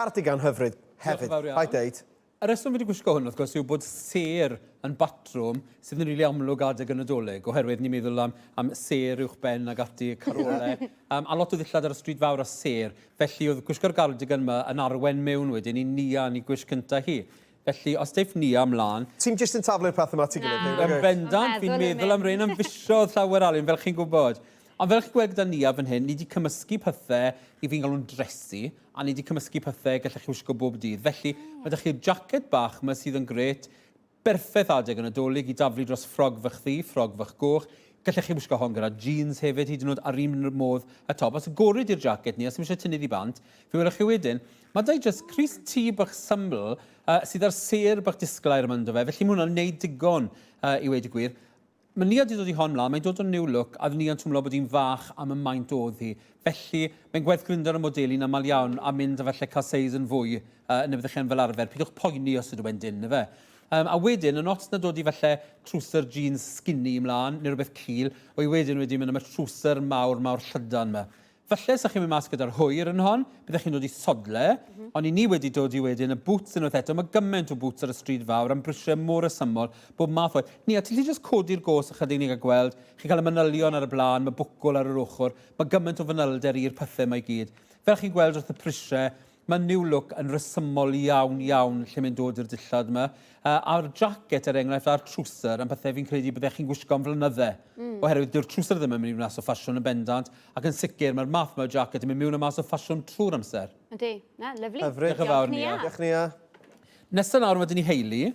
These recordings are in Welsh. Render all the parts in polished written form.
Cardigan hyfryd hefyd, rhaid deud. Y rheswm fi wedi gwisgo hwn, wrth gwrs, yw bod sêr yn batrwm sydd yn rili amlwg adeg y Nadolig, oherwydd ni'n meddwl am, am sêr uwch ben ag ati, carole, um, a lot o ddillad ar y stryd fawr a sêr. Felly oedd gwisgo'r gardigan yma yn arwen mewn wedyn i Nia yn ei gwisg cyntaf hi. Felly, os deiff Nia mlaen... Ti'm jyst yn taflu'r peth yma at ei gilydd, Na. Yn bendant, fi'n meddwl am rhein am fisoedd llawer, Alun, fel chi'n gwybod. Ond fel chi'n gweld gyda Nia fan hyn, ni 'di cymysgu pethe i fi'n galw'n dressy, a ni 'di cymysgu pethe gallech chi wisgo bob dydd. Felly, mae 'da chi'r jacket bach 'ma sydd yn grêt, berffeth adeg y Nadolig i daflu dros ffrog fach ddu, ffrog fach goch. Gallech chi wisgo hon gyda jeans hefyd, hyd yn oed ar un modd y top. Os agorid i'r jacket ni, os ddim eisiau tynnu ddi bant, fe welwch chi wedyn, Mae 'da i jyst crys T bach syml uh, sydd â'r sêr bach disglair yma ynddo fe, felly mae hwnna'n neud digon uh, i weud y gwir. Mae Nia wedi dod i hon mlaen, mae'n dod o New Look, a Nia'n twmlo bod hi'n fach am y maint oedd hi. Felly, mae'n gwerth gryndo ar y modeli'n aml iawn a mynd a falle cael seis yn fwy uh, na byddech chi'n fel arfer. Pidwch poeni os ydw e'n dyn, ife. Um, a wedyn, yn ots na dod i falle trwser jeans skinny ymlaen, neu rhywbeth cul, o'i wedyn wedi mynd am y trwser mawr, mawr llydan yma. Falle 'sa chi'n mynd mas gyda'r hwyr yn hon, byddech chi'n dod i sodle, ond i ni wedi dod i wedyn y boots unwaith eto, mae gymaint o boots ar y stryd fawr am brisiau mor resymol, bob math o... Nia, ti'n gallu jyst codi'r gos ychydig ni gael gweld, chi'n cael y manylion ar y blaen, mae bwcwl ar yr ochr, mae gymaint o fanylder i'r pethau 'ma i gyd. Fel chi'n gweld wrth y prisiau, Mae New Look yn resymol iawn, iawn lle mae'n dod i'r dillad yma. Uh, a'r jacket, er enghraifft, a'r trwser, yn pethau fi'n credu byddech chi'n gwisgo am flynydde. Oherwydd dyw'r trwser ddim yn mynd i mas o ffasiwn yn bendant, ac yn sicr mae'r math yma o jacket yn mynd mewn a mas o ffasiwn trwy'r amser. Yndi. Na, lyfli. Hyfryd. Diolch yn fawr, Nia. Diolch, Nia. Nesa nawr, mae dyn ni Hayley.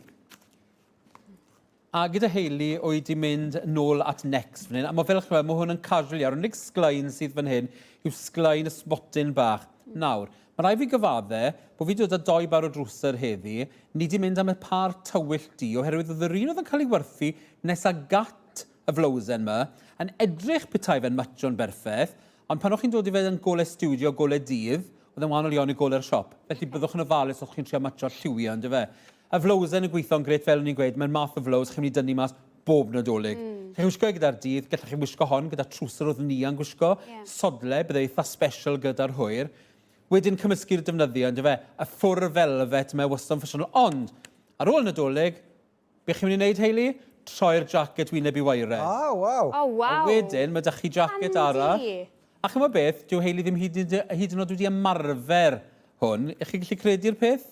A gyda Hayley, wy 'di mynd nôl at Next fan hyn, a ma' fel ch'mod, ma' hwn yn casual iawn, yr unig sglein sydd fan hyn yw sglein y smotyn bach. Nawr, ma' raid fi gyfadde bo' fi 'di dod â dou bâr o drwser heddi, ni 'di mynd am y pâr tywyll du, oherwydd o'dd yr un o'dd yn cael ei werthu nesa gat y flowsen 'ma, yn edrych petai fe'n matcho'n berffeth, Ond pan o'ch chi'n dod i fe yn gole stiwdio, gole dydd, oedd e'n wahanol iawn i gole'r siop. Felly byddwch yn ofalus os chi'n trio matcho'r lliwiau, on'd yfe? Y flowsen yn gweithio'n grêt, fel o'n i'n gweud, mae'r math o flows chi'n mynd i dynnu mas bob Nadolig. Chi'n gwisgo e gyda'r dydd, gallech chi wisgo hon gyda trwser oedd Nia'n gwisgo, yeah. sodle, byddai eitha special gyda'r hwyr. Wedyn cymysgu'r defnyddiau, on'd yfe? Y ffwr velvet, mae wastad yn ffasiynol. Ond, ar ôl Nadolig, Be chi'n mynd i wneud, Hayley? Troi'r jacket wyneb i waered. Oh, waw. Oh, waw. A wedyn, mae 'da chi jacket arall. A chimod beth? Dyw Hayley ddim hyd yn, hyd yn oed wedi ymarfer hwn. Ych chi'n gallu credu'r peth?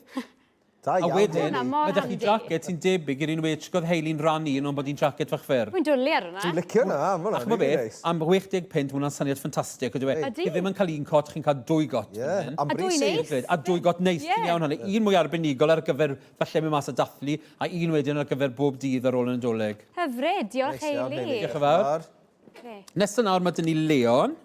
Da iawn, A wedyn, Hwnna mor mae 'da chi handi. jacket sy'n debyg i'r un wetshgodd Hayley'n rhan un, ond bod hi'n jacket fach fyr. Dwi'n dwlu ar hwnna. Dwi'n licio hwnna, ma' A hwnna'n chimod rili beth? neis. Am 60 punt, ma' hwnna'n syniad ffantastig, ydyw e? Ydi. Chi ddim yn cael un cot, chi'n cael dwy got fan Ie, hyn. am A dwy bris neis. un. A dwy got neis, ti'n Ie. iawn hynny. Un mwy arbenigol ar gyfer falle mynd mas a dathlu, a un wedyn ar gyfer bob dydd ar ôl y Nadolig. Hyfryd, diolch Neis iawn, Hayley. Diolch yn fawr. Nesa nawr mae dyn ni Leon.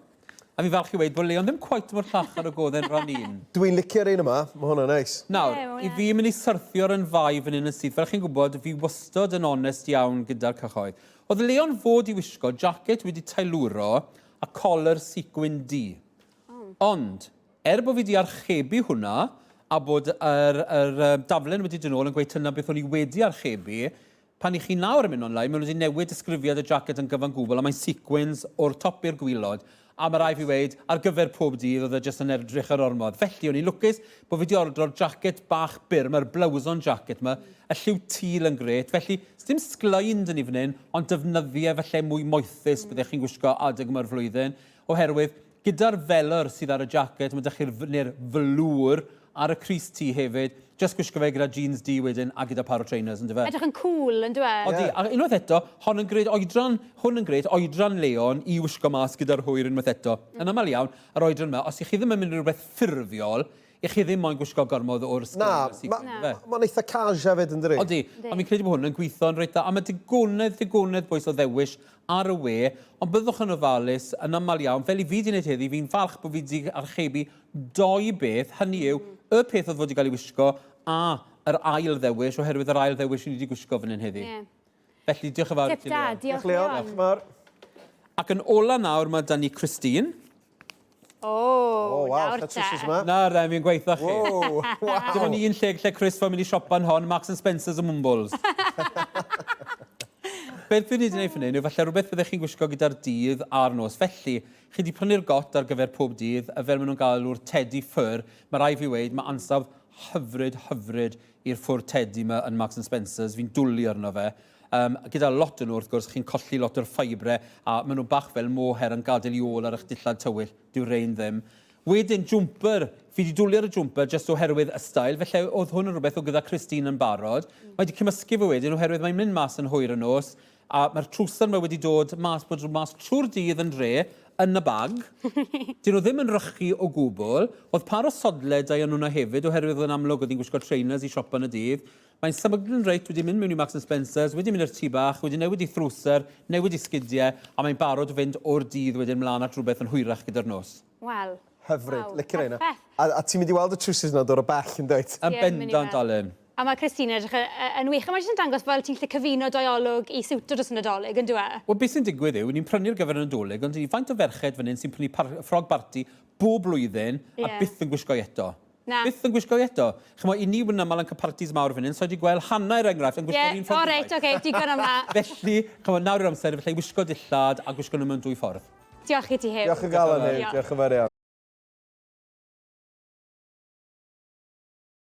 A fi'n falch i weud bod Leon ddim cweit mor llachar o godd e'n rhan un. Dwi'n licio'r un yma, mae hwnna'n neis. Nawr, Ie, ma' i fi mynd i syrthio ar yn fai fan hyn yn syth. Fel chi'n gwybod, fi wastod yn onest iawn gyda'r cyhoedd. Oedd Leon fod i wisgo jacket wedi tailwro a collar sequin du. Ond, Er bod fi 'di archebu hwnna, a bod yr, yr uh, daflen wedi dod nôl yn gweud tyna beth o'n i wedi archebu, pan i chi nawr yn mynd online, maen nhw wedi newid disgrifiad y jacket yn gyfan gwbl, a mae'n sequins o'r top i'r gwylod. A mae rai fi weud, ar gyfer pob dydd, oedd e jyst yn edrych ar ormod. Felly, o'n i'n lwcus bod fi wedi ordro'r jacket bach byr, mae'r blouson jacket yma, y lliw teal yn gret. Felly, dim sglein dyn ni fan hyn, ond defnyddiau falle mwy moethus byddech chi'n gwisgo adeg yma'r flwyddyn, oherwydd Gyda'r velour sydd ar y jacket, ma' 'da chi'r f- neu'r velour ar y crys T hefyd. Jyst gwisgo fe gyda jeans du wedyn a gyda par o trainers, on'd yfe? Edrych yn cŵl, on'd yw e? Odi, a unwaith eto, hon yn grêt oedran, hwn yn grêt oedran Leon i wisgo mas gyda'r hwyr unwaith eto. Yn aml iawn, yr oedran 'ma, os 'ych chi ddim yn mynd i rywbeth ffurfiol, 'ych chi ddim moyn gwisgo gormod o'r sgert Na, a'r sequin, ma' yndyfe? ma'n eitha cash hefyd, yndydi? Odi, ond fi'n credu bod hwn yn gweithio'n reit dda, a ma' digonedd, digonedd bois o ddewis ar y we, ond byddwch yn ofalus, yn aml iawn, fel i fi 'di wneud heddi, fi'n falch bod fi 'di archebu dou beth, hynny yw, y peth oedd fod i gael ei wisgo, a yr ail ddewis, oherwydd yr ail ddewis o'n i 'di gwisgo fan hyn heddi. Ie. Felly, diolch yn fawr i Tip ti, da, Leon. diolch Diolch, Leon. Leon. Diolch yn fawr. Ac yn ola nawr, mae 'da ni Christine. O, O, waw, nawr lle te. trwsus yma. Nawr then, fi'n gweitho chi. Wow, waw. Dim ond un lle lle Chris fo'n mynd i siopa'n hon, Marks and Spencer's a Mwmbwls. Beth fi wedi gwneud fan hyn yw falle rhywbeth byddech chi'n gwisgo gyda'r dydd a'r nos. Felly, chi wedi prynu'r got ar gyfer pob dydd, a fel maen nhw'n galw'r teddy fur, mae rai fi weud, mae ansawdd hyfryd, hyfryd i'r ffwr teddy yma yn Marks and Spencer's. Fi'n dwlu arno fe. Um, gyda lot o'n nhw, wrth gwrs, chi'n colli lot o'r ffibre, a maen nhw bach fel mohair yn gadael i ôl ar eich dillad tywyll. Dyw rein ddim. Wedyn, jwmper. Fi 'di dwlu ar y jwmper jyst oherwydd y steil, felly oedd hwn yn rhywbeth o gyda Christine yn barod. Mae 'di cymysgu fe wedyn oherwydd mae'n mynd mas yn hwyr y nos, a mae'r trwser 'ma wedi dod mas, bod mas trwy'r dydd yn dre, yn y bag. Dyn nhw ddim yn rhychu o gwbl. Oedd par o sodle 'da i yn hwnna hefyd, oherwydd yn amlwg oedd hi'n gwisgo trainers i siopa yn y dydd. Mae'n symud'n reit, wedi mynd mewn i Marks and Spencer's, wedi mynd i'r tŷ bach, wedi newid i thrwser, newid i sgidiau, a mae'n barod i fynd o'r dydd wedyn mlaen at rhywbeth yn hwyrach gyda'r nos. Wel. Hyfryd, Waw, licio reina. perffaith. A, a ti'n mynd i weld y trowsus yna dod o bell yn dweud? Yn Ie, mynd i bendant, weld. Alun. A mae Christine edrych yn wych. A mae jyst yn dangos fel ti'n gallu cyfuno doi olwg i siwto dros y Nadolig, yn dyw e? Wel, beth sy'n digwydd yw, ni'n prynu ar gyfer y Nadolig, ond faint o ferched fan hyn sy'n prynu par ffrog barti bob blwyddyn a Ie. byth yn gwisgo i eto? Na. Byth yn gwisgo i eto. Ch'mo', i ni yn aml yn cael partis mawr fan hyn, so wedi gweld hanner er enghraifft yn gwisgo'r Ie, un ffrog o reit, oce, digon am 'na. Felly, ch'mo', nawr yw'r amser, felly wisgo dillad a gwisgo nhw mewn dwy ffordd. Diolch i ti, Huw. Diolch o galon, Huw. Diolch. Diolch yn fawr iawn.